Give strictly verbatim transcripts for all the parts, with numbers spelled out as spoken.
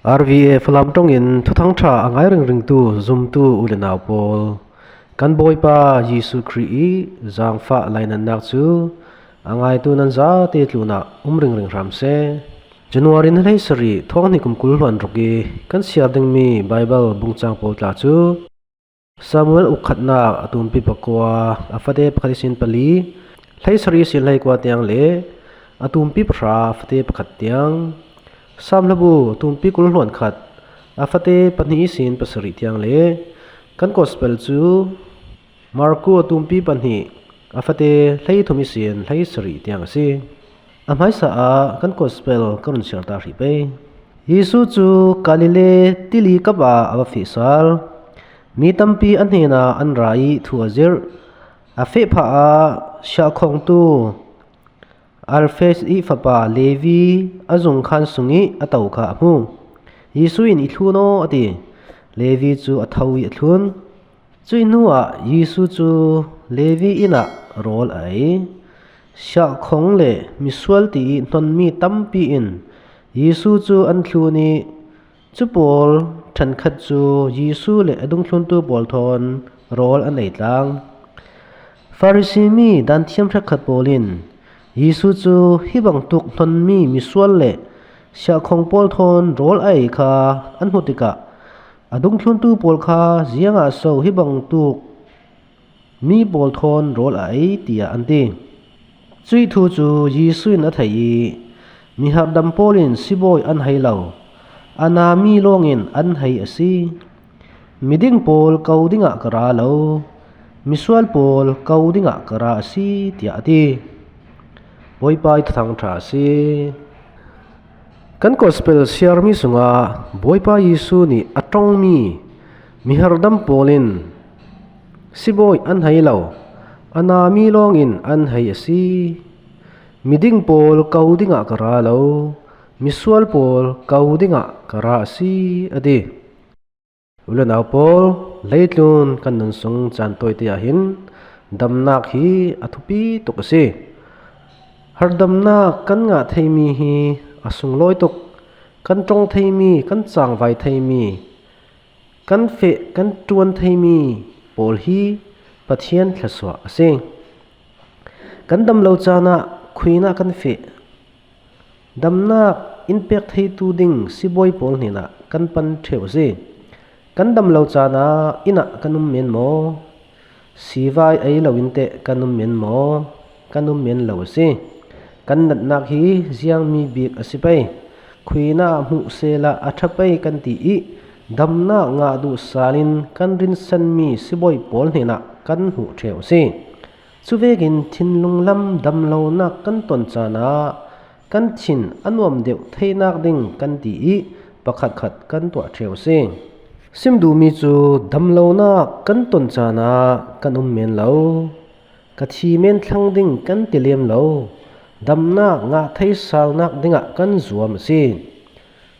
R V A Falam ṭawngin thuthang ṭha a ngai ringringtu zumtu u le nau pawl, kan Bawipa Jesuh Khrih i zangfah lainatnak cu a ngaitu nan zate tlunah um ringring hram seh. January ni hleisarih, thawng hnih kum kul hluan ruk i kan siar dingmi Baibal bungcang pawl tla cu Samuel ukhatnak a tumpi pakua, a fate pakhat ihsin pali, hleisarih ihsin hleikua tiang le a tumpi pahra, a fate pakhat tiang, Sam hlabu a tumpi kul hluan khat, a fate pahnih ihsin pasarih tiang le kan Gospel cu Marku a tumpi pahnih, a fate hleithum ihsin hleisarih tiang a si. A hmaisa ah kan Gospel ka run siar ta hrih pei. Jesuh cu Galilee tili kap ah a va feh sal. Mi tampi a hnenah an ra i thu a zirh. A feh phah ah siahkhongtu Alfeus i fapa Levi a zungkhan sung i a to kha a hmu. Jesuh in, "I thlun aw," a ti. Levi cu a tho i a thlun. Cuih hnuah Jesuh cu Levi inn ah rawl a ei. Siahkhong le misual ti i hnonmi tampi in Jesuh cu an thlun i, cu pawl ṭhenkhat cu Jesuh le a dungthluntu pawl thawn rawl an ei tlang. Farasi mi danthiam hrekkhat pawl in Jesuh cu hi bangtuk hnonmi misual le siahkhong pawl thawn rawl a ei kha an hmuh tikah, a dungthluntu pawl kha, "Ziangah so hi bangtuk mi pawl thawn rawl a ei?" tiah an ti. Cuih thu cu Jesuh in a theih i, "Mi hardam pawl in sibawi an hei lo, a na mi lawngin an hei a si. Miding pawl ko dingah ka ra lo, misual pawl ko dingah ka ra a si," tiah a ti. Bawipa i thuthang ṭha a si. Kan Gospel siarmi sungah Bawipa Jesuh nih a ṭongmi mi hardam pawl in sibawi an hei lo, a na mi lawngin an hei a si. "Miding pawl ko dingah ka ra lo, misual pawl ko dingah ka ra a si," a ti. U le nau pawl, leitlun kan nun sung caan tawite ah hin damnak hi a thupi tuk a si. Hardamnak kan ngah theimi hi a sunglawi tuk. Kan ṭong theimi, kan cangvai theimi, kan feh, kan ṭuan theimi pawl hi Pathian thluasuah a si. Kan dam lo caan ah khui inn ah kan feh. Damnak in pek theitu ding sibawi pawl hnenah kan pan ṭheu a si. Kan dam lo caan ah inn ah kan um men maw? Sivai ei lo in teh kan um men maw? Kan um men lo a si. Kan natnak hi ziangmi bik a si pei. Khui inn ah hmuh sehla a ṭha pei kan ti i, damnak ngah duh sal in kan rinsanmi sibawi pawl hnenah kan hmuh ṭheu a si. Cuvekin thinlung lam damlonak kan ton caan ah kan thin a nuam deuh theinak ding kan ti i, pakhatkhat kan tuah ṭheu a si. Sim duhmi cu damlonak kan ton caan ah kan um men lo, ka thi men thlang ding kan ti lem lo, damnak ngah thei salnak dingah kan zuam a si.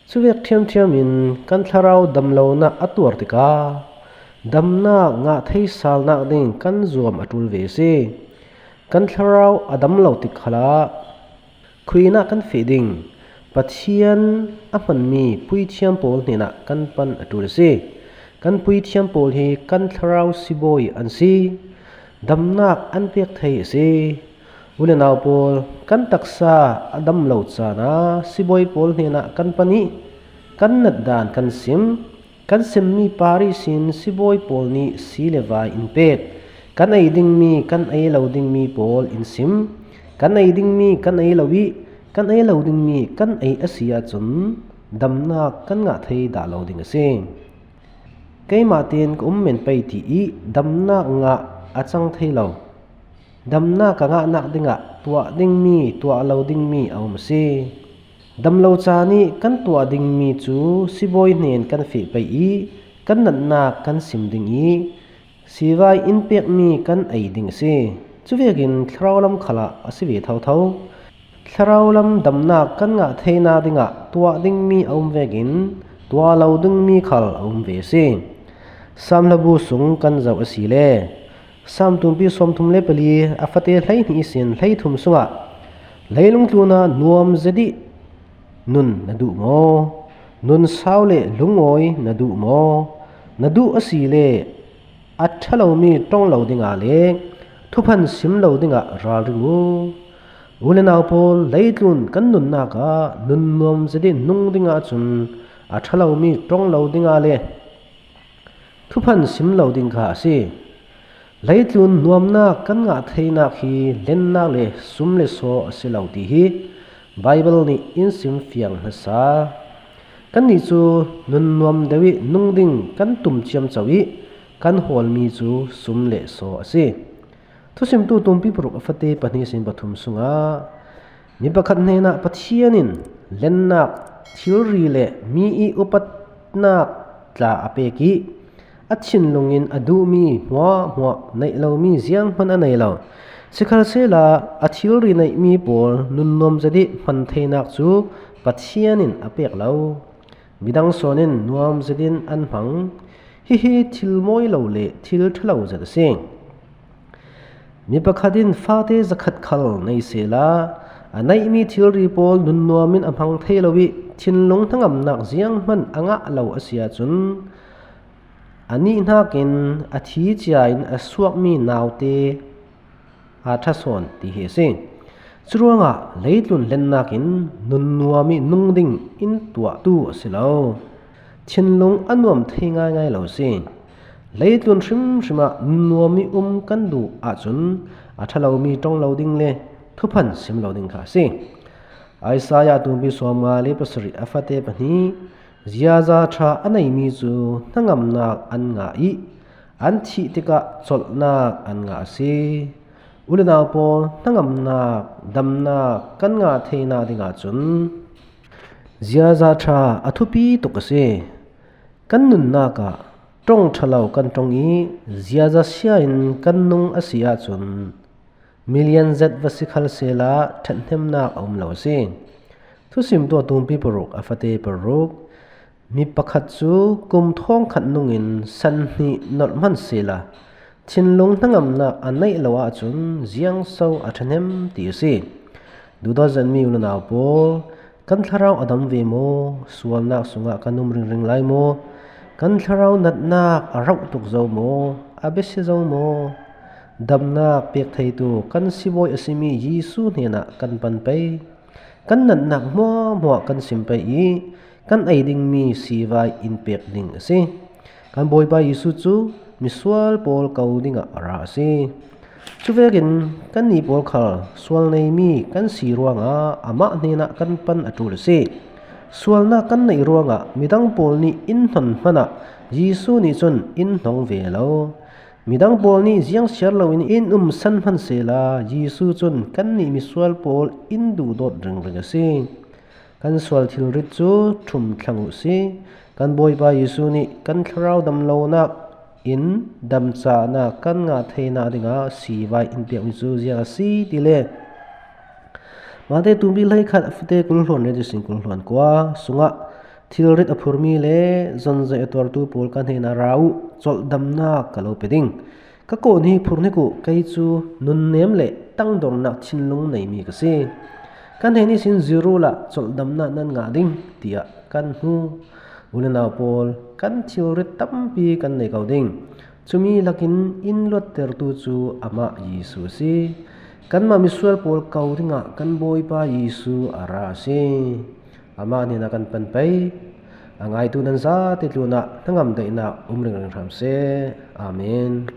Cuvek ṭhiamṭhiam in kan thlarau damlonak a tuar tikah damnak ngah thei salnak ding kan zuam a ṭul ve a si. Kan thlarau a dam lo tik khalah khui inn ah kan feh ding Pathian a hmanmi puithiam pawl hnenah kan pan a ṭul a si. Kan puithiam pawl hi kan thlarau sibawi an si. Damnak an pek thei a si. U le nau pawl, kan taksa a dam lo caan ah sibawi pawl hnenah kan pan i, kan nat dan kan sim. Kan simmi par ihsin sibawi pawl nih si le vai in pek. Kan ei dingmi, kan ei lo dingmi pawl in sim. Kan ei dingmi kan ei lo i, kan ei lo dingmi kan ei a si ahcun damnak kan ngah thei dah lo ding a si. Keimah tein ka um men pei ti i damnak ngah a cang thei lo. Damnak ka ngahnak dingah tuah dingmi, tuah lo dingmi a um a si. Dam lo caan ih kan tuah dingmi cu sibawi hnen kan feh pei i kan natnak kan sim ding i sivai in pekmi kan ei ding a si. Cuvekin thlarau lam khalah a si ve thotho. Thlarau lam damnak kan ngah theinak dingah tuah dingmi a um vekin tuah lo dingmi khal a um ve a si. Sam hlabu sung kan zoh a si le Sam tumpi sawmthum le pali a fate hleihnih ihsin hleithum sungah, "Leilung tlunah nuam zet ih nun na duh maw? Nun sau le lungawi na duh maw? Na duh a si le a ṭha lomi ṭong lo dinga le thuphan sim lo dingah ralring u. U le nau pawl, leitlun kan nunnak ah nun nuam zet in nung dingah cun a ṭha lomi ṭong lo dinga le thuphan sim lo ding kha a si. Leitlun nuamnak kan ngah theinak hi lennak le sum le saw a si lo ti hi Baibal nih in simfiang hmasa. Kannih cu nun nuam deuh ih nung ding kan tum ciamco ih kan hawlmi cu sum le saw a si. Thusimtu tumpi paruk a fate pahnih sin pathum sungah mi pakhat hnenah Pathian in lennak thilri le mi ih upatnak tla a pek ih a thinlung in a duhmi hmuahhmuah neih lomi zianghman a nei lo. Sikhalsehla a thilri neihmi pawl nun nuam zet ih hman theinak cu Pathian in a pek lo. Midang sawn in nuam zet in an hmang. Hihi thil mawi lo le thil ṭha lo zet a si. Mi pakhat in fate zakhat khal nei sehla, a neihmi thilri pawl nun nuam in a hmang thei lo ih thinlung hnangamnak zianghman a ngah lo a si ahcun, a nih hnakin a thi cia in a suakmi naute aa ṭha sawn ti hi a si. Curuangah leitlun lennak in nun nuam ih nung ding in tuahtu a si lo. Thinlung a nuam thei ngaingai lo a si. Leitlun hrimhrim ah nun nuam ih um kan duh ahcun a ṭha lomi ṭong lo ding le thuphan sim lo ding kha a si. Isaiah tumpi sawmnga le pasarih a fate pahnih, ziaza ṭha a neimi cu hnangamnak an ngah ih an thih tikah colhnak an ngah a si. U le nau pawl, hnangamnak, damnak kan ngah theinak dingah cun ziaza ṭha a thupi tuk a si. Kan nunnak ah ṭong ṭha lo kan ṭong ih ziaza sia in kan nung a si ahcun milian zet va si khal sehla ṭhathnemnak a um lo a si. Thusimtu a tumpi paruk a fate paruk, mi pakhat cu kum thawngkhat nungin san hnih nolh hman sehla thinlung hnangamnak a neih lo ahcun ziangso a ṭhahnem ti a si. Duhdawt zetmi u le nau pawl, kan thlarau a dam ve maw? Sualnak sungah kan um ringring lai maw? Kan thlarau natnak a rauh tuk zo maw? A biasia zo maw? Damnak pek theitu kan sibawi a simi Jesuh hnenah kan pan pei. Kan natnak hmuahhmuah kan sim pei ih kan ei dingmi sivai in pek ding a si. Kan Bawipa Jesuh cu misual pawl ko dingah a ra a si. Cuvekin kannih pawl khal sual neimi kan si ruangah amah hnenah kan pan a ṭul a si. Sualnak kan neih ruangah midang pawl nih in hnon hmanah Jesuh nih cun in hnong ve lo. Midang pawl nih ziangsiar loin in um san hman sehla Jesuh cun kannih misual pawl in duhdawt ringring a si. Kan sual thilrit cu ṭhum thlang uh si. Kan Bawipa Jesuh nih kan thlarau damlonak in damcahnak kan ngah theinak dingah sivai in pekmi cu ziang a si ti le Mate tumpi hleikhat a fate kul hluan riat ihsin kul hluan kua sungah thilrit a phurmi le zonzai a tuartu pawl ka hnenah ra uh, colh damnak ka lo pe ding. Ka kawn hi phurhnik uh, kei cu nunnem le tangdornak thinlung neimi ka si. Ka hnen ihsin zir uhla colh damnak nan ngah ding, tiah kan hmu. U le nau pawl, kan thilrit tampi kan nei ko ding. Cumi lakin in luattertu cu amah Jesuh a si. Kanmah misual pawl ko dingah kan Bawipa Jesuh a ra a si. Amah hnenah kan pan pei. A ngaitu nan zate tlunah hnangam daihnak um ringring hram seh. Amen.